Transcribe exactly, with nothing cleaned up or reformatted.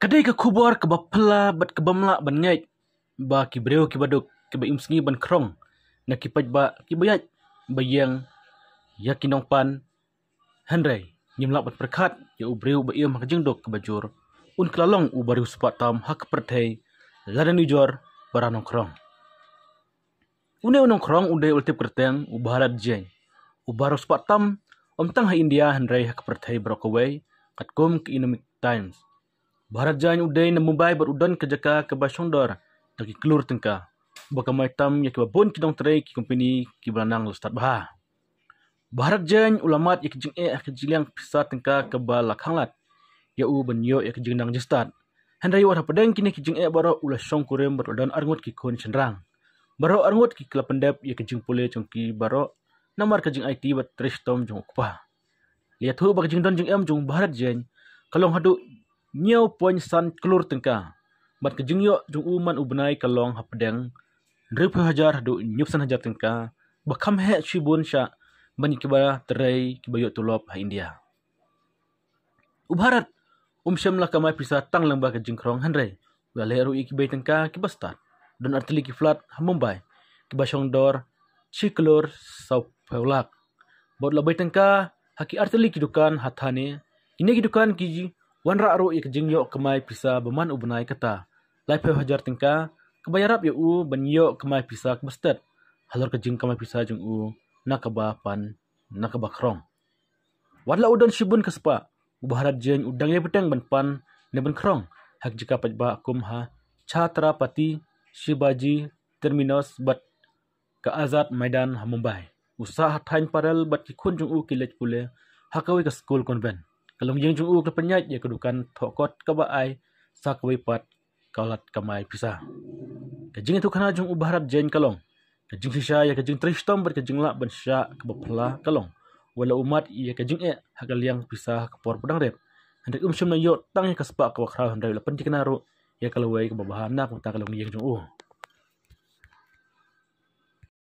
Ka dei ka khubor kaba phylla bad kaba mlak ban ngeit ba ki briew kiba duk kiba im sngi ban khrong na ki paidbah kiba ïaid ba ïeng ïa ki nongpan. Hynrei ngim lah ban pyrkhat ïa u briew ba im ha ka jingduk kaba jur, un kylla long u bariewspah tam ha ka pyrthei lada nujor para nongkhrong. Une u nongkhrong u dei u la tip kyrteng u Bharat Jain, u bariewspah tam ym tang ha India hynrei ha ka pyrthei baroh kawei. Katkum ka Economic Times, Bharat Jain u dei na Mumbai bad u don ka jaka kaba shongdor da ki klur tyngka, ba kamai tam ïa kiba bun ki dongtrei ki kompani kiba la nang la stad bha. Bharat Jain u la mad ïa ka jingeh ha ka jingliang pisa tyngka kaba la khanglad ïa u ban ïoh ïa ka jingnang jingstad. Hynrei wat hapdeng kine ki jingeh baroh u la shongkurim bad u la don arngut ki khun shynrang. Baroh arngut ki la pyndep ïa ka jingpule jong ki baroh namar ka jingaiti bad trei shitom jong u kpa. La ïathuh ba ka jingdon jingem jong u Bharat Jain ka long haduh hynñiew point san klur tyngka, bad ka jingïoh jong u man u bnai ka long hapdeng hynriewphew hajar haduh hynñiewphew san hajar tyngka, ba kham heh shibun shah ban ïa kiba trei kiba ïoh tulop ha India. U Bharat um shym la kamai pisa tang lyngba ka jingkhrong hynrei u la leh ruh ïa ki bei tyngka kiba stad. Don artylli ki flat ha Mumbai kiba shongdor shi klur sawphew lak, bad u la bei tyngka ha ki artylli ki dukan ha Thane. Kine ki dukan ki wanrah ruh ïa ka jingïoh kamai pisa ba man u bnai kata laiphew hajar tyngka, kaba ïarap ïa u ban ïoh kamai pisa kaba stet halor ka jingkamai pisa jong u na kaba pan na kaba khrong. Wat la u don shibun ka spah, u Bharat Jain u dang ïai bteng ban pan ne ban khrong ha ki jaka paidbah kum ha Chhatrapati Shivaji Terminus bad ka Azad Maidan ha Mumbai. U sah ha thaiñ parel bad ki khun jong u ki leit pule ha kawei ka skul convent. Ka longïing jong u ka la pynïaid ïa ka dukan thohkot kaba ai sa kawei pat ka lad kamai pisa. Ka jingïathuhkhana jong u Bharat Jain ka long, ka jingshisha ïa ka jingtrei shitom bad ka jinglah ban shah kaba phylla ka long, wat la u mad ïa ka jingeh ha ka liang pisa ha ka por ba dang rit, hynrei um shym la ïoh tang ïa ka spah kaba khraw hynrei u la pynthikna ruh ïa ka lawei kaba bha na ka bynta ka longïing jong u.